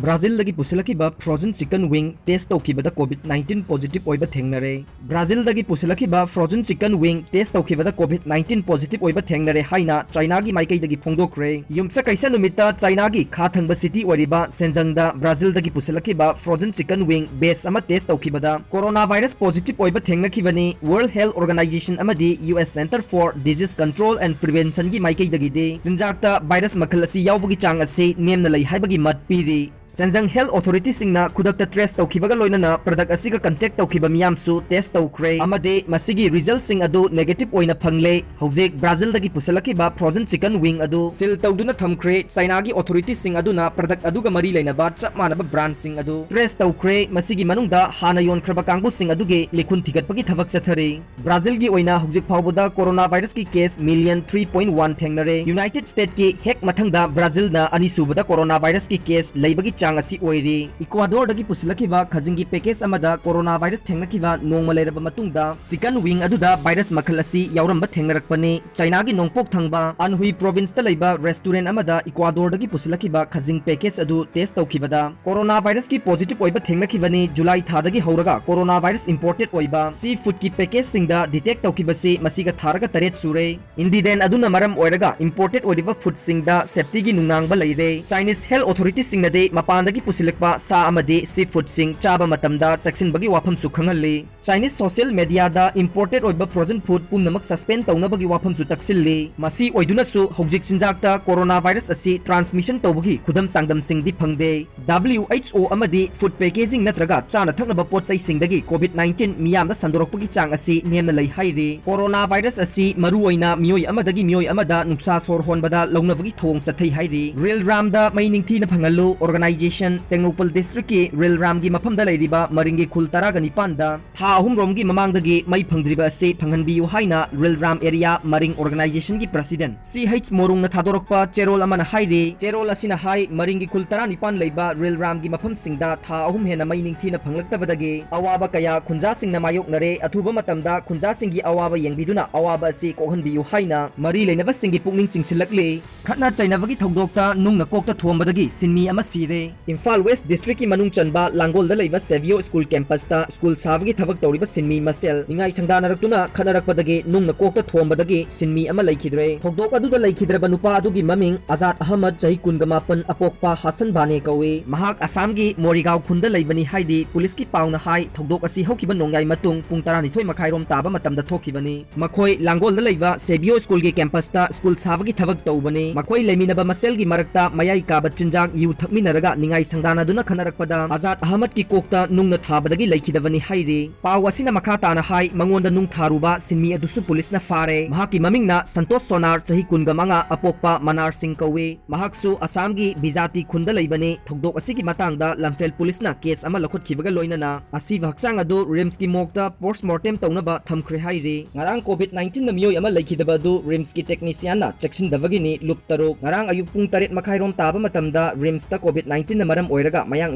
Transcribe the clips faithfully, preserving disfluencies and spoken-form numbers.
ꯕ꯭ꯔꯥꯖꯤꯜꯗꯒꯤ ꯄꯨꯁꯤꯜꯂꯛꯈꯤꯕ frozen chicken wing test ꯇꯧꯈꯤꯕꯗ COVID nineteen positive ꯑꯣꯏꯕ ꯊꯦꯡꯅꯔꯦ꯫ ꯕ꯭ꯔꯥꯖꯤꯜꯗꯒꯤ ꯄꯨꯁꯤꯜꯂꯛꯈꯤꯕ frozen chicken wing test ꯇꯧꯈꯤꯕꯗ COVID nineteen positive ꯑꯣꯏꯕ ꯊꯦꯡꯅꯔꯦ ꯍꯥꯏꯅ ꯆꯥꯏꯅꯥꯒꯤ ꯃꯥꯏꯀꯩꯗꯒꯤ ꯐꯣꯡꯗꯣꯛꯈ꯭ꯔꯦ꯫ ꯌꯨꯝꯁꯀꯩꯁ ꯅꯨꯃꯤꯠꯇ ꯆꯥꯏꯅꯥꯒꯤ ꯈꯥ ꯊꯪꯕ city ꯑꯣꯏꯔꯤꯕ ꯁꯦꯟꯖꯪꯗ ꯕ꯭ꯔꯥꯖꯤꯜꯗꯒꯤ ꯄꯨꯁꯤꯜꯂꯛꯈꯤꯕ frozen chicken wing batch ꯑꯃ test ꯇꯧꯈꯤꯕꯗ coronavirus positive ꯑꯣꯏꯕ ꯊꯦꯡꯅꯈꯤꯕꯅꯤ꯫ World Health Organization ꯑꯃꯗꯤ U S Center for Disease Control and Preventionꯒꯤ ꯃꯥꯏꯀꯩꯗꯒꯤꯗꯤ ꯆꯤꯟꯖꯥꯛꯇ virus ꯃꯈꯜ ꯑꯁꯤ ꯌꯥꯎꯕꯒꯤ ꯆꯥꯡ ꯑꯁꯤ ꯅꯦꯝꯅ ꯂꯩ ꯍꯥꯏꯕꯒꯤ ꯃꯠ ꯄꯤꯔꯤ꯫ ꯁꯦꯟꯖꯪ health authorityꯁꯤꯡꯅ ꯈꯨꯗꯛꯇ trace ꯇꯧꯈꯤꯕꯒ ꯂꯣꯏꯅꯅ product ꯑꯁꯤꯒ contact ꯇꯧꯈꯤꯕ ꯃꯤꯌꯥꯝꯁꯨ test ꯇꯧꯈ꯭ꯔꯦ ꯑꯃꯗꯤ ꯃꯁꯤꯒꯤ resultꯁꯤꯡ ꯑꯗꯨ negative ꯑꯣꯏꯅ ꯐꯪꯂꯦ꯫ ꯍꯧꯖꯤꯛ ꯕ꯭ꯔꯥꯖꯤꯜꯗꯒꯤ ꯄꯨꯁꯤꯜꯂꯛꯈꯤꯕ frozen chicken wing ꯑꯗꯨ seal ꯇꯧꯗꯨꯅ ꯊꯝꯈ꯭ꯔꯦ꯫ ꯆꯥꯏꯅꯥꯒꯤ authorityꯁꯤꯡ ꯑꯗꯨꯅ product ꯑꯗꯨꯒ ꯃꯔꯤ ꯂꯩꯅꯕ ꯆꯞ ꯃꯥꯟꯅꯕ brandꯁꯤꯡ ꯑꯗꯨ trace ꯇꯧꯈ꯭ꯔꯦ꯫ ꯃꯁꯤꯒꯤ ꯃꯅꯨꯡꯗ ꯍꯥꯟꯅ ꯌꯣꯟꯈ꯭ꯔꯕ ꯀꯥꯡꯕꯨꯁꯤꯡ ꯑꯗꯨꯒꯤ ꯂꯤꯈꯨꯟ ꯊꯤꯒꯠꯄꯒꯤ ꯊꯕꯛ ꯆꯠꯊꯔꯤ꯫ ꯕ꯭ꯔꯥꯖꯤꯜꯒꯤ ꯑꯣꯏꯅ ꯍꯧꯖꯤꯛ ꯐꯥꯎꯕꯗ coronavirusꯀꯤ case million three point one ꯊꯦꯡꯅꯔꯦ꯫ United Statesꯀꯤ ꯍꯦꯛ ꯃꯊꯪꯗ ꯕ꯭ꯔꯥꯖꯤꯜꯅ ꯑꯅꯤꯁꯨꯕꯗ coronavirusꯀꯤ case ꯂꯩꯕꯒꯤ ꯆꯥꯡ ꯑꯁꯤ ꯑꯣꯏꯔꯤ꯫ Ecuadorꯗꯒꯤ ꯄꯨꯁꯤꯜꯂꯛꯈꯤꯕ ꯈꯖꯤꯡꯒꯤ package ꯑꯃꯗ coronavirus ꯊꯦꯡꯅꯈꯤꯕ ꯅꯣꯡꯃ ꯂꯩꯔꯕ ꯃꯇꯨꯡꯗ chicken wing ꯑꯗꯨꯗ virus ꯃꯈꯜ ꯑꯁꯤ ꯌꯥꯎꯔꯝꯕ ꯊꯦꯡꯅꯔꯛꯄꯅꯤ꯫ ꯆꯥꯏꯅꯥꯒꯤ ꯅꯣꯡꯄꯣꯛ ꯊꯪꯕ Anhui provinceꯇ ꯂꯩꯕ restaurant ꯑꯃꯗ Ecuadorꯗꯒꯤ ꯄꯨꯁꯤꯜꯂꯛꯈꯤꯕ ꯈꯖꯤꯡ package ꯑꯗꯨ test ꯇꯧꯈꯤꯕꯗ coronavirusꯀꯤ positive ꯑꯣꯏꯕ ꯊꯦꯡꯅꯈꯤꯕꯅꯤ꯫ July ꯊꯥꯗꯒꯤ ꯍꯧꯔꯒ coronavirus imported ꯑꯣꯏꯕ seafoodꯀꯤ packageꯁꯤꯡꯗ detect ꯇꯧꯈꯤꯕꯁꯤ ꯃꯁꯤꯒ ꯊꯥꯔꯒ ꯇꯔꯦꯠ ꯁꯨꯔꯦ꯫ Incident ꯑꯗꯨꯅ ꯃꯔꯝ ꯑꯣꯏꯔꯒ imported ꯑꯣꯏꯔꯤꯕ foodꯁꯤꯡꯗ safetyꯒꯤ ꯅꯨꯡꯅꯥꯡꯕ ꯂꯩꯔꯦ꯫ Chinese health authorityꯁꯤꯡꯅꯗꯤ ꯃꯄꯥꯟꯗꯒꯤ ꯄꯨꯁꯤꯜꯂꯛꯄ ꯁꯥ ꯑꯃꯗꯤ seafoodꯁꯤꯡ ꯆꯥꯕ ꯃꯇꯝꯗ ꯆꯦꯛꯁꯤꯟꯕꯒꯤ ꯋꯥꯐꯝꯁꯨ ꯈꯪꯍꯜꯂꯤ꯫ Chinese social mediaꯗ imported ꯑꯣꯏꯕ frozen food ꯄꯨꯝꯅꯃꯛ suspend ꯇꯧꯅꯕꯒꯤ ꯋꯥꯐꯝꯁꯨ ꯇꯛꯁꯤꯜꯂꯤ꯫ ꯃꯁꯤ ꯑꯣꯏꯗꯨꯅꯁꯨ ꯍꯧꯖꯤꯛ ꯆꯤꯟꯖꯥꯛꯇ coronavirus ꯑꯁꯤ transmission ꯇꯧꯕꯒꯤ ꯈꯨꯗꯝ ꯆꯥꯡꯗꯝꯁꯤꯡꯗꯤ ꯐꯪꯗꯦ꯫ WHO ꯑꯃꯗꯤ food packaging ꯅꯠꯇ꯭ꯔꯒ ꯆꯥꯅ ꯊꯛꯅꯕ ꯄꯣꯠ ꯆꯩꯁꯤꯡꯗꯒꯤ COVID nineteen ꯃꯤꯌꯥꯝꯗ ꯁꯟꯗꯣꯔꯛꯄꯒꯤ ꯆꯥꯡ ꯑꯁꯤ ꯅꯦꯝꯅ ꯂꯩ ꯍꯥꯏꯔꯤ꯫ Coronavirus ꯑꯁꯤ ꯃꯔꯨꯑꯣꯏꯅ ꯃꯤꯑꯣꯏ ꯑꯃꯗꯒꯤ ꯃꯤꯑꯣꯏ ꯑꯃꯗ ꯅꯨꯡꯁꯥ ꯁꯣꯔ ꯍꯣꯟꯕꯗ ꯂꯧꯅꯕꯒꯤ ꯊꯧꯑꯣꯡ ꯆꯠꯊꯩ ꯍꯥꯏꯔꯤ꯫ Realramꯗ ꯃꯩ ꯅꯤꯡꯊꯤꯅ ꯐꯪꯍꯜꯂꯨ organization꯫ ꯇꯦꯡꯅꯧꯄꯜ districtꯀꯤ Realramꯒꯤ ꯃꯐꯝꯗ ꯂꯩꯔꯤꯕ ꯃꯔꯤꯡꯒꯤ ꯈꯨꯜ ꯇꯔꯥꯒ ꯅꯤꯄꯥꯟꯗ ꯊꯥ ꯑꯍꯨꯝ ꯔꯣꯝꯒꯤ ꯃꯃꯥꯡꯗꯒꯤ ꯃꯩ ꯐꯪꯗ꯭ꯔꯤꯕ ꯑꯁꯤ ꯐꯪꯍꯟꯕꯤꯌꯨ ꯍꯥꯏꯅ Realram Area Maring Organizationꯒꯤ president C H ꯃꯣꯔꯨꯡꯅ ꯊꯥꯗꯣꯔꯛꯄ ꯆꯦꯔꯣꯜ ꯑꯃꯅ ꯍꯥꯏꯔꯤ꯫ ꯆꯦꯔꯣꯜ ꯑꯁꯤꯅ ꯍꯥꯏ, ꯃꯔꯤꯡꯒꯤ ꯈꯨꯜ ꯇꯔꯥꯅꯤꯄꯥꯟ ꯂꯩꯕ Realramꯒꯤ ꯃꯐꯝꯁꯤꯡꯗ ꯊꯥ ꯑꯍꯨꯝ ꯍꯦꯟꯅ ꯃꯩ ꯅꯤꯡꯊꯤꯅ ꯐꯪꯂꯛꯇꯕꯗꯒꯤ ꯑꯋꯥꯕ ꯀꯌꯥ ꯈꯨꯟꯖꯥꯁꯤꯡꯅ ꯃꯥꯌꯣꯛꯅꯔꯦ꯫ ꯑꯊꯨꯕ ꯃꯇꯝꯗ ꯈꯨꯟꯖꯥꯁꯤꯡꯒꯤ ꯑꯋꯥꯕ ꯌꯦꯡꯕꯤꯗꯨꯅ ꯑꯋꯥꯕ ꯑꯁꯤ ꯀꯣꯛꯍꯟꯕꯤꯌꯨ ꯍꯥꯏꯅ ꯃꯔꯤ ꯂꯩꯅꯕꯁꯤꯡꯒꯤ ꯄꯨꯛꯅꯤꯡ ꯆꯤꯡꯁꯤꯜꯂꯛꯂꯤ꯫ ꯈꯠꯅ ꯆꯩꯅꯕꯒꯤ ꯊꯧꯗꯣꯛꯇ ꯅꯨꯡꯅ ꯀꯣꯛꯇ ꯊꯣꯝꯕꯗꯒꯤ ꯁꯤꯟꯃꯤ ꯑꯃ ꯁꯤꯔꯦ꯫ ꯏꯝꯐꯥꯜ ꯋꯦꯁ ꯗꯤꯁꯇ꯭ꯔꯤꯛꯀꯤ ꯃꯅꯨꯡ ꯆꯟꯕ ꯂꯥꯡꯒꯣꯜꯗ ꯂꯩꯕ ꯁꯦꯕꯤꯌꯣ ꯁ꯭ꯀꯨꯜ ꯀꯦꯝꯄꯁꯇ ꯁ꯭ꯀꯨꯜ ꯁꯥꯕꯒꯤ ꯊꯕꯛ ꯇꯧꯔꯤꯕ ꯁꯤꯟꯃꯤ ꯃꯁꯦꯜ ꯅꯤꯡꯉꯥꯏ ꯁꯪꯗꯥꯅꯔꯛꯇꯨꯅ ꯈꯠꯅꯔꯛꯄꯗꯒꯤ ꯅꯨꯡꯅ ꯀꯣꯛꯇ ꯊꯣꯝꯕꯗꯒꯤ ꯁꯤꯟꯃꯤ ꯑꯃ ꯂꯩꯈꯤꯗ꯭ꯔꯦ꯫ ꯊꯧꯗꯣꯛ ꯑꯗꯨꯗ ꯂꯩꯈꯤꯗ꯭ꯔꯕ ꯅꯨꯄꯥ ꯑꯗꯨꯒꯤ ꯃꯃꯤꯡ ꯑꯖꯥꯗ ꯑꯍꯃꯗ, ꯆꯍꯤ ꯀꯨꯟꯒ ꯃꯥꯄꯟ, ꯑꯄꯣꯛꯄ ꯍꯥꯁꯟ ꯕꯥꯅꯦ ꯀꯧꯏ꯫ ꯃꯍꯥꯛ ꯑꯁꯥꯝꯒꯤ ꯃꯣꯔꯤꯒꯥꯎ ꯈꯨꯟꯗ ꯂꯩꯕꯅꯤ ꯍꯥꯏꯔꯤ꯫ ꯄꯨꯂꯤꯁꯀꯤ ꯄꯥꯎꯅ ꯍꯥꯏ, ꯊꯧꯗꯣꯛ ꯑꯁꯤ ꯍꯧꯈꯤꯕ ꯅꯣꯡꯌꯥꯏ ꯃꯇꯨꯡ ꯄꯨꯡ ꯇꯔꯥꯅꯤꯊꯣꯏ ꯃꯈꯥꯏꯔꯣꯝ ꯇꯥꯕ ꯃꯇꯝꯗ ꯊꯣꯛꯈꯤꯕꯅꯤ꯫ ꯃꯈꯣꯏ ꯂꯥꯡꯒꯣꯜꯗ ꯂꯩꯕ ꯁꯦꯕꯤꯌꯣ ꯁ꯭ꯀꯨꯜꯒꯤ ꯀꯦꯝꯄꯁꯇ ꯁ꯭ꯀꯨꯜ ꯁꯥꯕꯒꯤ ꯊꯕꯛ ꯇꯧꯕꯅꯤ꯫ ꯃꯈꯣꯏ ꯂꯩꯃꯤꯟꯅꯕ ꯃꯁꯦꯜꯒꯤ ꯃꯔꯛꯇ ꯃꯌꯥꯏ ꯀꯥꯕ ꯆꯤꯟꯖꯥꯛ, ꯌꯨ ꯊꯛꯃꯤꯟꯅꯔꯒ ꯅꯤꯡꯉꯥꯏ ꯁꯪꯗꯥꯅꯗꯨꯅ ꯈꯠꯅꯔꯛꯄꯗ ꯑꯖꯥꯗ ꯑꯍꯃꯗꯀꯤ ꯀꯣꯛꯇ ꯅꯨꯡꯅ ꯊꯥꯕꯗꯒꯤ ꯂꯩꯈꯤꯗꯕꯅꯤ ꯍꯥꯏꯔꯤ꯫ ꯄꯥꯎ ꯑꯁꯤꯅ ꯃꯈꯥ ꯇꯥꯅ ꯍꯥꯏ, ꯃꯉꯣꯟꯗ ꯅꯨꯡ ꯊꯥꯔꯨꯕ ꯁꯤꯟꯃꯤ ꯑꯗꯨꯁꯨ ꯄꯨꯂꯤꯁꯅ ꯐꯥꯔꯦ꯫ ꯃꯍꯥꯛꯀꯤ ꯃꯃꯤꯡꯅ ꯁꯟꯇꯣꯁ ꯁꯣꯅꯥꯔ, ꯆꯍꯤ ꯀꯨꯟꯒ ꯃꯉꯥ, ꯑꯄꯣꯛꯄ ꯃꯅꯥꯔ ꯁꯤꯡ ꯀꯧꯏ꯫ ꯃꯍꯥꯛꯁꯨ ꯑꯁꯥꯝꯒꯤ ꯕꯤꯖꯥꯇꯤ ꯈꯨꯟꯗ ꯂꯩꯕꯅꯤ꯫ ꯊꯧꯗꯣꯛ ꯑꯁꯤꯒꯤ ꯃꯇꯥꯡꯗ ꯂꯝꯐꯦꯜ ꯄꯨꯂꯤꯁꯅ ꯀꯦꯁ ꯑꯃ ꯂꯧꯈꯠꯈꯤꯕꯒ ꯂꯣꯏꯅꯅ ꯑꯁꯤꯕ ꯍꯛꯆꯥꯡ ꯑꯗꯨ ꯔꯤꯝꯁꯀꯤ ꯃꯣꯔꯒꯇ ꯄꯣꯁꯃꯣꯔꯇꯦꯝ ꯇꯧꯅꯕ ꯊꯝꯈ꯭ꯔꯦ ꯍꯥꯏꯔꯤ꯫ ꯉꯔꯥꯡ ꯀꯣꯚꯤꯗ ꯅꯥꯏꯟꯇꯤꯟꯅ ꯃꯤꯑꯣꯏ ꯑꯃ ꯂꯩꯈꯤꯗꯕ ꯑꯗꯨ ꯔꯤꯝꯁꯀꯤ ꯇꯦꯛꯅꯤꯁꯤꯌꯥꯟꯅ ꯆꯦꯛꯁꯤꯟꯗꯕꯒꯤꯅꯤ꯫ ꯂꯨꯞ ꯇꯔꯨꯛ꯫ ꯉꯔꯥꯡ ꯑꯌꯨꯛ ꯄꯨꯡ ꯇꯔꯦꯠ ꯃꯈꯥꯏꯔꯣꯝ ꯇꯥꯕ ꯃꯇꯝꯗ ꯔꯤꯝꯁꯇ ꯀꯣꯚꯤꯗ ꯅꯥꯏꯟꯇꯤꯟꯅ ꯃꯔꯝ ꯑꯣꯏꯔꯒ ꯃꯌꯥꯡ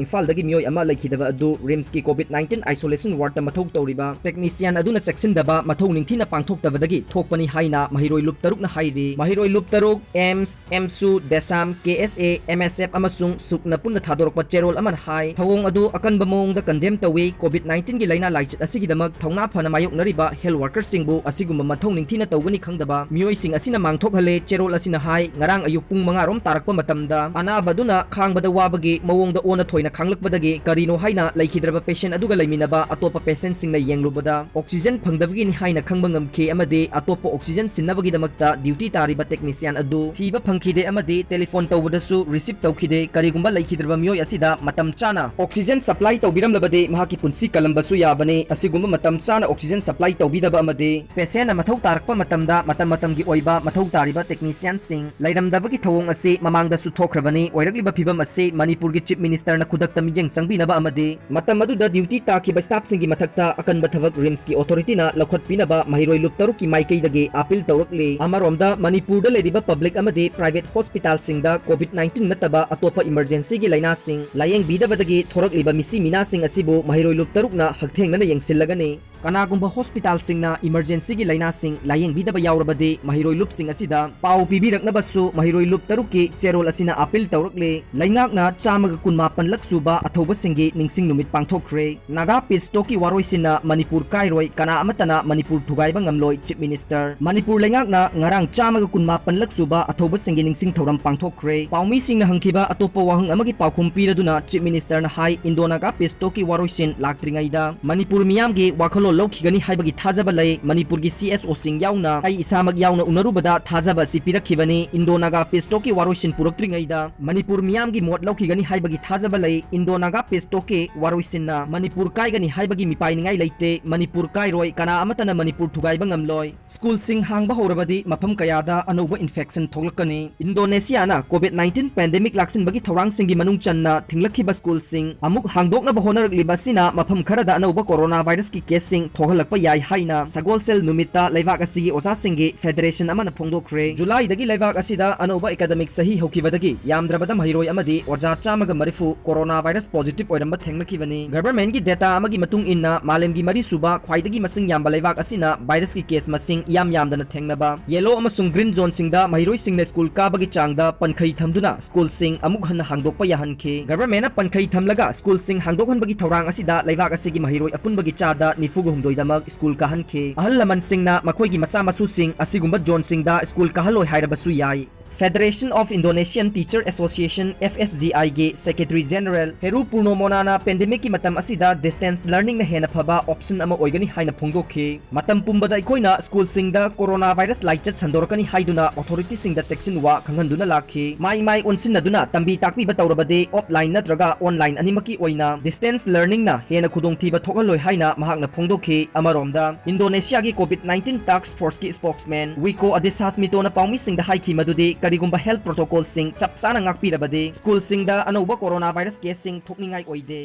ꯏꯝꯐꯥꯜꯗꯒꯤ ꯃꯤꯑꯣꯏ ꯑꯃ ꯂꯩꯈꯤꯗꯕ ꯑꯗꯨ ꯔꯤꯝꯁꯀꯤ ꯀꯣꯚꯤꯗ ꯅꯥꯏꯟꯇꯤꯟ ꯑꯥꯏꯁꯣꯂꯦꯁꯟ ꯋꯥꯔꯗꯇ ꯃꯊꯧ ꯇꯧꯔꯤꯕ ꯇꯦꯛꯅꯤꯁꯤꯌꯥꯟ ꯑꯗꯨꯅ ꯆꯦꯛꯁꯤꯟꯗꯕ, ꯃꯊꯧ ꯅꯤꯡꯊꯤꯅ ꯄꯥꯡꯊꯣꯛꯇꯕꯗꯒꯤ ꯊꯣꯛꯄꯅꯤ ꯍꯥꯏꯅ ꯃꯍꯩꯔꯣꯏ ꯂꯨꯞ ꯇꯔꯨꯛꯅ ꯍꯥꯏꯔꯤ꯫ ꯃꯍꯩꯔꯣꯏ ꯂꯨꯞ ꯇꯔꯨꯛ, ꯑꯦꯝꯁ, ꯑꯦꯝꯁꯨ, ꯗꯦꯁꯥꯝ, ꯀꯦ ꯑꯦꯁ ꯑꯦ, ꯑꯦꯝ ꯑꯦꯁ ꯑꯦꯐ ꯑꯃꯁꯨꯡ ꯁꯨꯛꯅ ꯄꯨꯟꯅ ꯊꯥꯗꯣꯔꯛꯄ ꯆꯦꯔꯣꯜ ꯑꯃꯅ ꯍꯥꯏ, ꯊꯧꯑꯣꯡ ꯑꯗꯨ ꯑꯀꯟꯕ ꯃꯑꯣꯡꯗ ꯀꯟꯗꯦꯝ ꯇꯧꯏ꯫ ꯀꯣꯚꯤꯗ ꯅꯥꯏꯟꯇꯤꯟꯒꯤ ꯂꯥꯏꯅꯥ ꯂꯥꯏꯆꯠ ꯑꯁꯤꯒꯤꯗꯃꯛ ꯊꯧꯅꯥ ꯐꯅ ꯃꯥꯌꯣꯛꯅꯔꯤꯕ ꯍꯦꯜꯊ ꯋꯥꯔꯀꯔꯁꯤꯡꯕꯨ ꯑꯁꯤꯒꯨꯝꯕ ꯃꯊꯧ ꯅꯤꯡꯊꯤꯅ ꯇꯧꯒꯅꯤ ꯈꯪꯗꯕ ꯃꯤꯑꯣꯏꯁꯤꯡ ꯑꯁꯤꯅ ꯃꯥꯡꯊꯣꯛꯍꯜꯂꯦ꯫ ꯆꯦꯔꯣꯜ ꯑꯁꯤꯅ ꯍꯥꯏ, ꯉꯔꯥꯡ ꯑꯌꯨꯛ ꯄꯨꯡ ꯃꯉꯥ ꯔꯣꯝ ꯇꯥꯔꯛꯄ ꯃꯇꯝꯗ ꯑꯅꯥꯕ ꯑꯗꯨꯅ ꯈꯥꯡꯕꯗ ꯋꯥꯕꯒꯤ ꯃꯑꯣꯡꯗ ꯑꯣꯟꯅ ꯊꯣꯏꯅ ꯈꯥꯡꯂꯛꯄꯗꯒꯤ ꯀꯔꯤꯅꯣ ꯍꯥꯏꯅ ꯂꯩꯈꯤꯗ꯭ꯔꯕ ꯄꯦꯁꯦꯟꯠ ꯑꯗꯨꯒ ꯂꯩꯃꯤꯟꯅꯕ ꯑꯇꯣꯞꯄ ꯄꯦꯁꯦꯟꯠꯁꯤꯡꯅ ꯌꯦꯡꯂꯨꯕꯗ ꯑꯣꯛꯁꯤꯖꯟ ꯐꯪꯗꯕꯒꯤꯅꯤ ꯍꯥꯏꯅ ꯈꯪꯕ ꯉꯝꯈꯤ ꯑꯃꯗꯤ ꯑꯇꯣꯞꯄ ꯑꯣꯛꯁꯤꯖꯟ ꯁꯤꯟꯅꯕꯒꯤꯗꯃꯛꯇ ꯗ꯭ꯌꯨꯇꯤ ꯇꯥꯔꯤꯕ ꯇꯦꯛꯅꯤꯁꯤꯌꯥꯟ ꯑꯗꯨ ꯊꯤꯕ ꯐꯪꯈꯤꯗꯦ ꯑꯃꯗꯤ ꯇꯦꯂꯤꯐꯣꯟ ꯇꯧꯕꯗꯁꯨ ꯔꯤꯁꯤꯞ ꯇꯧꯈꯤꯗꯦ꯫ ꯀꯔꯤꯒꯨꯝꯕ ꯂꯩꯈꯤꯗ꯭ꯔꯕ ꯃꯤꯑꯣꯏ ꯑꯁꯤꯗ ꯃꯇꯝ ꯆꯥꯅ ꯑꯣꯛꯁꯤꯖꯟ ꯁꯄ꯭ꯂꯥꯏ ꯇꯧꯕꯤꯔꯝꯂꯕꯗꯤ ꯃꯍꯥꯛꯀꯤ ꯄꯨꯟꯁꯤ ꯀꯜꯂꯝꯕꯁꯨ ꯌꯥꯕꯅꯤ꯫ ꯑꯁꯤꯒꯨꯝꯕ ꯃꯇꯝ ꯆꯥꯅ ꯑꯣꯛꯁꯤꯖꯟ ꯁꯄ꯭ꯂꯥꯏ ꯇꯧꯕꯤꯗꯕ ꯑꯃꯗꯤ ꯄꯦꯁꯦꯟꯠꯅ ꯃꯊꯧ ꯇꯥꯔꯛꯄ ꯃꯇꯝꯗ ꯃꯇꯝ ꯃꯇꯝꯒꯤ ꯑꯣꯏꯕ ꯃꯊꯧ ꯇꯥꯔꯤꯕ ꯇꯦꯛꯅꯤꯁꯤꯌꯥꯟꯁꯤꯡ ꯂꯩꯔꯝꯗꯕꯒꯤ ꯊꯧꯑꯣꯡ ꯑꯁꯤ ꯃꯃꯥꯡꯗꯁꯨ ꯊꯣꯛꯈ꯭ꯔꯕꯅꯤ꯫ ꯑꯣꯏꯔꯛꯂꯤꯕ ꯐꯤꯚꯝ ꯑꯁꯤ ꯃꯅꯤꯄꯨꯔꯒꯤ ꯆꯤꯐ ꯃꯤꯅꯤꯁꯇꯔꯅ ꯈꯨꯗꯛꯇ ꯃꯤꯠꯌꯦꯡ ꯆꯪꯕꯤꯅꯕ ꯑꯃꯗꯤ ꯃꯇꯝ ꯑꯗꯨꯗ ꯗ꯭ꯌꯨꯇꯤ ꯇꯥꯈꯤꯕ ꯁ꯭ꯇꯥꯐꯁꯤꯡꯒꯤ ꯃꯊꯛꯇ ꯑꯀꯟꯕ ꯊꯕꯛ ꯔꯤꯝꯁꯀꯤ ꯑꯣꯊꯣꯔꯤꯇꯤꯅ ꯂꯧꯈꯠꯄꯤꯅꯕ ꯃꯍꯩꯔꯣꯏ ꯂꯨꯞ ꯇꯔꯨꯛꯀꯤ ꯃꯥꯏꯀꯩꯗꯒꯤ ꯑꯥꯄꯤꯜ ꯇꯧꯔꯛꯂꯤ꯫ ꯑꯃꯔꯣꯝꯗ ꯃꯅꯤꯄꯨꯔꯗ ꯂꯩꯔꯤꯕ ꯄꯕ꯭ꯂꯤꯛ ꯑꯃꯗꯤ ꯄ꯭ꯔꯥꯏꯚꯦꯠ ꯍꯣꯁꯄꯤꯇꯥꯜꯁꯤꯡꯗ ꯀꯣꯚꯤꯗ ꯅꯥꯏꯟꯇꯤꯟ ꯅꯠꯇꯕ ꯑꯇꯣꯞꯄ ꯏꯃꯔꯖꯦꯟꯁꯤꯒꯤ ꯂꯥꯏꯅꯥꯁꯤꯡ ꯂꯥꯌꯦꯡꯕꯤꯗꯕꯗꯒꯤ ꯊꯣꯔꯛꯂꯤꯕ ꯃꯤꯁꯤ ꯃꯤꯅꯥꯁꯤꯡ ꯑꯁꯤꯕꯨ ꯃꯍꯩꯔꯣꯏ ꯂꯨꯞ ꯇꯔꯨꯛꯅ ꯍꯛꯊꯦꯡꯅꯅ ꯌꯦꯡꯁꯤꯜꯂꯒꯅꯤ꯫ ꯀꯅꯥꯒꯨꯝꯕ ꯍꯣꯁꯄꯤꯇꯥꯜꯁꯤꯡꯅ ꯏꯃꯔꯖꯦꯟꯁꯤꯒꯤ ꯂꯥꯏꯅꯥꯁꯤꯡ ꯂꯥꯌꯦꯡꯕꯤꯗꯕ ꯌꯥꯎꯔꯕꯗꯤ ꯃꯍꯩꯔꯣꯏ ꯂꯨꯞꯁꯤꯡ ꯑꯁꯤꯗ ꯄꯥꯎ ꯄꯤꯕꯤꯔꯛꯅꯕꯁꯨ ꯃꯍꯩꯔꯣꯏ ꯂꯨꯞ ꯇꯔꯨꯛꯀꯤ ꯆꯦꯔꯣꯜ ꯑꯁꯤꯅ ꯑꯥꯄꯤꯜ ꯇꯧꯔꯛꯂꯦ꯫ ꯂꯩꯉꯥꯛꯅ ꯆꯥꯝꯃꯒ ꯀꯨꯟꯃꯥꯄꯟ ꯂꯛ ꯁꯨꯕ ꯑꯊꯧꯕꯁꯤꯡꯒꯤ ꯅꯤꯡꯁꯤꯡ ꯅꯨꯃꯤꯠ ꯄꯥꯡꯊꯣꯛꯈ꯭ꯔꯦ꯫ ꯅꯥꯒꯥ ꯄꯤꯁ ꯇꯣꯛꯀꯤ ꯋꯥꯔꯣꯏꯁꯤꯟꯅ ꯃꯅꯤꯄꯨꯔ ꯀꯥꯏꯔꯣꯏ, ꯀꯅꯥ ꯑꯃꯠꯇꯅ ꯃꯅꯤꯄꯨꯔ ꯊꯨꯒꯥꯏꯕ ꯉꯝꯂꯣꯏ, ꯆꯤꯞ ꯃꯤꯅꯤꯁꯇꯔ꯫ ꯃꯅꯤꯄꯨꯔ ꯂꯩꯉꯥꯛꯅ ꯉꯔꯥꯡ ꯆꯥꯝꯃꯒ ꯀꯨꯟꯃꯥꯄꯟ ꯂꯛ ꯁꯨꯕ ꯑꯊꯧꯕꯁꯤꯡꯒꯤ ꯅꯤꯡꯁꯤꯡ ꯊꯧꯔꯝ ꯄꯥꯡꯊꯣꯛꯈ꯭ꯔꯦ꯫ ꯄꯥꯎꯃꯤꯁꯤꯡꯅ ꯍꯪꯈꯤꯕ ꯑꯇꯣꯞꯄ ꯋꯥꯍꯪ ꯑꯃꯒꯤ ꯄꯥꯎꯈꯨꯝ ꯄꯤꯔꯗꯨꯅ ꯆꯤꯞ ꯃꯤꯅꯤꯁꯇꯔꯅ ꯍꯥꯏ, ꯏꯟꯗꯣ ꯅꯥꯒꯥ ꯄꯤꯁ ꯇꯣꯛꯀꯤ ꯋꯥꯔꯣꯏꯁꯤꯟ ꯂꯥꯛꯇ꯭ꯔꯤꯉꯩꯗ ꯃꯅꯤꯄꯨꯔ ꯃꯤꯌꯥꯝꯒꯤ ꯋꯥꯈꯜꯂꯣꯟ ꯂꯧꯈꯤꯒꯅꯤ ꯍꯥꯏꯕꯒꯤ ꯊꯥꯖꯕ ꯂꯩ꯫ ꯃꯅꯤꯄꯨꯔꯒꯤ ꯁꯤ ꯑꯦꯁ ꯑꯣꯁꯤꯡ ꯌꯥꯎꯅ ꯑꯩ ꯏꯁꯥꯃꯛ ꯌꯥꯎꯅ ꯎꯅꯔꯨꯕꯗ ꯊꯥꯖꯕ ꯑꯁꯤ ꯄꯤꯔꯛꯈꯤꯕꯅꯤ꯫ ꯏꯟꯗꯣ ꯅꯥꯒꯥ ꯄꯤꯁ ꯇꯣꯛꯀꯤ ꯋꯥꯔꯣꯏꯁꯤꯟ ꯄꯨꯔꯛꯇ꯭ꯔꯤꯉꯩꯗ ꯃꯅꯤꯄꯨꯔ ꯃꯤꯌꯥꯝꯒꯤ ꯃꯣꯠ ꯂꯧꯈꯤꯒꯅꯤ ꯍꯥꯏꯕꯒꯤ ꯊꯥꯖꯕ ꯂꯩ꯫ ꯏꯟꯗꯣ ꯅꯥꯒꯥ ꯄꯤꯁ ꯇꯣꯛꯀꯤ ꯋꯥꯔꯣꯏꯁꯤꯟꯅ ꯃꯅꯤꯄꯨꯔ ꯀꯥꯏꯒꯅꯤ ꯍꯥꯏꯕꯒꯤ ꯃꯤꯄꯥꯏꯅꯤꯡꯉꯥꯏ ꯂꯩꯇꯦ꯫ ꯃꯅꯤꯄꯨꯔ ꯀꯥꯏꯔꯣꯏ, ꯀꯅꯥ ꯑꯃꯠꯇꯅ ꯃꯅꯤꯄꯨꯔ ꯊꯨꯒꯥꯏꯕ ꯉꯝꯂꯣꯏ꯫ ꯁ꯭ꯀꯨꯜꯁꯤꯡ ꯍꯥꯡꯕ ꯍꯧꯔꯕꯗꯤ ꯃꯐꯝ ꯀꯌꯥꯗ ꯑꯅꯧꯕ ꯏꯟꯐꯦꯛꯁꯟ ꯊꯣꯛꯂꯛꯀꯅꯤ꯫ ꯏꯟꯗꯣꯅꯦꯁꯤꯌꯥꯅ ꯀꯣꯚꯤꯗ ꯅꯥꯏꯟꯇꯤꯟ ꯄꯦꯟꯗꯦꯃꯤꯛ ꯂꯥꯛꯁꯤꯟꯕꯒꯤ ꯊꯧꯔꯥꯡꯁꯤꯡꯒꯤ ꯃꯅꯨꯡ ꯆꯟꯅ ꯊꯤꯡꯂꯛꯈꯤꯕ ꯁ꯭ꯀꯨꯜꯁꯤꯡ ꯑꯃꯨꯛ ꯍꯥꯡꯗꯣꯛꯅꯕ ꯍꯣꯠꯅꯔꯛꯂꯤꯕ ꯑꯁꯤꯅ ꯃꯐꯝ ꯈꯔꯗ ꯑꯅꯧꯕ ꯀꯣꯔꯣꯅꯥ ꯚꯥꯏꯔꯁꯀꯤ ꯀꯦꯁꯁꯤꯡ ꯊꯣꯛꯍꯜꯂꯛꯄ ꯌꯥꯏ ꯍꯥꯏꯅ ꯁꯒꯣꯜꯁꯦꯜ ꯅꯨꯃꯤꯠꯇ ꯂꯩꯕꯥꯛ ꯑꯁꯤꯒꯤ ꯑꯣꯖꯥꯁꯤꯡꯒꯤ ꯐꯦꯗꯔꯦꯁꯟ ꯑꯃꯅ ꯐꯣꯡꯗꯣꯛꯈ꯭ꯔꯦ꯫ ꯖꯨꯂꯥꯏꯗꯒꯤ ꯂꯩꯕꯥꯛ ꯑꯁꯤꯗ ꯑꯅꯧꯕ ꯑꯦꯀꯥꯗꯃꯤꯛ ꯆꯍꯤ ꯍꯧꯈꯤꯕꯗꯒꯤ ꯌꯥꯝꯗ꯭ꯔꯕꯗ ꯃꯍꯩꯔꯣꯏ ꯑꯃꯗꯤ ꯑꯣꯖꯥ ꯆꯥꯝꯃꯒ ꯃꯔꯤꯐꯨ ꯀꯣꯔꯣꯅꯥ ꯚꯥꯏꯔꯁ ꯄꯣꯖꯤꯇꯤꯚ ꯑꯣꯏꯔꯝꯕ ꯊꯦꯡꯅꯈꯤꯕꯅꯤ꯫ ꯒꯚꯔꯟꯃꯦꯟꯠꯀꯤ ꯗꯦꯇꯥ ꯑꯃꯒꯤ ꯃꯇꯨꯡ ꯏꯟꯅ, ꯃꯥꯂꯦꯝꯒꯤ ꯃꯔꯤꯁꯨꯕ ꯈ꯭ꯋꯥꯏꯗꯒꯤ ꯃꯁꯤꯡ ꯌꯥꯝꯕ ꯂꯩꯕꯥꯛ ꯑꯁꯤꯅ ꯚꯥꯏꯔꯁꯀꯤ ꯀꯦꯁ ꯃꯁꯤꯡ ꯏꯌꯥꯝ ꯌꯥꯝꯗꯅ ꯊꯦꯡꯅꯕ꯫ ꯌꯦꯂꯣ ꯑꯃꯁꯨꯡ ꯒ꯭ꯔꯤꯟ ꯖꯣꯟꯁꯤꯡꯗ ꯃꯍꯩꯔꯣꯏꯁꯤꯡꯅ ꯁ꯭ꯀꯨꯜ ꯀꯥꯕꯒꯤ ꯆꯥꯡꯗ ꯄꯟꯈꯩ ꯊꯝꯗꯨꯅ ꯁ꯭ꯀꯨꯜꯁꯤꯡ ꯑꯃꯨꯛ ꯍꯟꯅ ꯍꯥꯡꯗꯣꯛꯄ ꯌꯥꯍꯟꯈꯤ꯫ ꯒꯚꯔꯟꯃꯦꯟꯠꯅ ꯄꯟꯈꯩ ꯊꯝꯂꯒ ꯁ꯭ꯀꯨꯜꯁꯤꯡ ꯍꯥꯡꯗꯣꯛꯍꯟꯕꯒꯤ ꯊꯧꯔꯥꯡ ꯑꯁꯤꯗ ꯂꯩꯕꯥꯛ ꯑꯁꯤꯒꯤ ꯃꯍꯩꯔꯣꯏ ꯑꯄꯨꯟꯕꯒꯤ ꯆꯥꯗ ꯅꯤꯐꯨꯒ ꯍꯨꯝꯗꯣꯏꯗꯃꯛ ꯁ꯭ꯀꯨꯜ ꯀꯥꯍꯟꯈꯤ꯫ ꯑꯍꯜ ꯂꯃꯟꯁꯤꯡꯅ ꯃꯈꯣꯏꯒꯤ ꯃꯆꯥ ꯃꯁꯨꯁꯤꯡ ꯑꯁꯤꯒꯨꯝꯕ ꯖꯣꯟꯁꯤꯡꯗ ꯁ꯭ꯀꯨꯜ ꯀꯥꯍꯜꯂꯣꯏ ꯍꯥꯏꯔꯕꯁꯨ ꯌꯥꯏ꯫ Federation of Indonesian Teacher Association, F S G I, ꯒꯤ ꯁꯦꯀ꯭ꯔꯦꯇꯔꯤ ꯖꯦꯅꯔꯦꯜ ꯍꯦꯔꯨ ꯄꯨꯔꯅꯣꯃꯣꯅꯥꯅ ꯄꯦꯟꯗꯦꯃꯤꯛꯀꯤ ꯃꯇꯝ ꯑꯁꯤꯗ ꯗꯤꯁꯇꯦꯟꯁ ꯂꯔꯅꯤꯡꯅ ꯍꯦꯟꯅ ꯐꯕ ꯑꯣꯞꯁꯟ ꯑꯃ ꯑꯣꯏꯒꯅꯤ ꯍꯥꯏꯅ ꯐꯣꯡꯗꯣꯛꯈꯤ꯫ ꯃꯇꯝ ꯄꯨꯝꯕꯗ ꯑꯩꯈꯣꯏꯅ ꯁ꯭ꯀꯨꯜꯁꯤꯡꯗ ꯀꯣꯔꯣꯅꯥ ꯚꯥꯏꯔꯁ ꯂꯥꯏꯆꯠ ꯁꯟꯗꯣꯔꯛꯀꯅꯤ ꯍꯥꯏꯗꯨꯅ ꯑꯣꯊꯣꯔꯤꯇꯤꯁꯤꯡꯗ ꯆꯦꯛꯁꯤꯟꯋꯥ ꯈꯪꯍꯟꯗꯨꯅ ꯂꯥꯛꯈꯤ꯫ ꯃꯥꯏ ꯃꯥꯏ ꯑꯣꯟꯁꯤꯟꯅꯗꯨꯅ ꯇꯝꯕꯤ ꯇꯥꯛꯄꯤꯕ ꯇꯧꯔꯕꯗꯤ ꯑꯣꯐꯂꯥꯏꯟ ꯅꯠꯇ꯭ꯔꯒ ꯑꯣꯟꯂꯥꯏꯟ ꯑꯅꯤꯃꯛꯀꯤ ꯑꯣꯏꯅ ꯗꯤꯁꯇꯦꯟꯁ ꯂꯔꯅꯤꯡꯅ ꯍꯦꯟꯅ ꯈꯨꯗꯣꯡꯊꯤꯕ ꯊꯣꯛꯍꯜꯂꯣꯏ ꯍꯥꯏꯅ ꯃꯍꯥꯛꯅ ꯐꯣꯡꯗꯣꯛꯈꯤ꯫ ꯑꯃꯔꯣꯝꯗ, ꯏꯟꯗꯣꯅꯦꯁꯤꯌꯥꯒꯤ ꯀꯣꯚꯤꯗ ꯅꯥꯏꯟꯇꯤꯟ ꯇꯥꯛꯁ ꯐꯣꯔꯁꯀꯤ ꯁ꯭ꯄꯣꯛꯁꯃꯦꯟ ꯋꯤꯀꯣ ꯑꯗꯤꯁꯥꯁꯃꯤꯇꯣꯅ ꯄꯥꯎꯃꯤꯁꯤꯡꯗ ꯍꯥꯏꯈꯤ ꯃꯗꯨꯗꯤ ꯀꯔꯤꯒꯨꯝꯕ ꯍꯦꯜꯊ ꯄ꯭ꯔꯣꯇꯣꯀꯣꯜꯁꯤꯡ ꯆꯞ ꯆꯥꯅ ꯉꯥꯛꯄꯤꯔꯕꯗꯤ ꯁ꯭ꯀꯨꯜꯁꯤꯡꯗ ꯑꯅꯧꯕ ꯀꯣꯔꯣꯅꯥ ꯚꯥꯏꯔꯁ ꯀꯦꯁꯁꯤꯡ ꯊꯣꯛꯅꯤꯡꯉꯥꯏ ꯑꯣꯏꯗꯦ꯫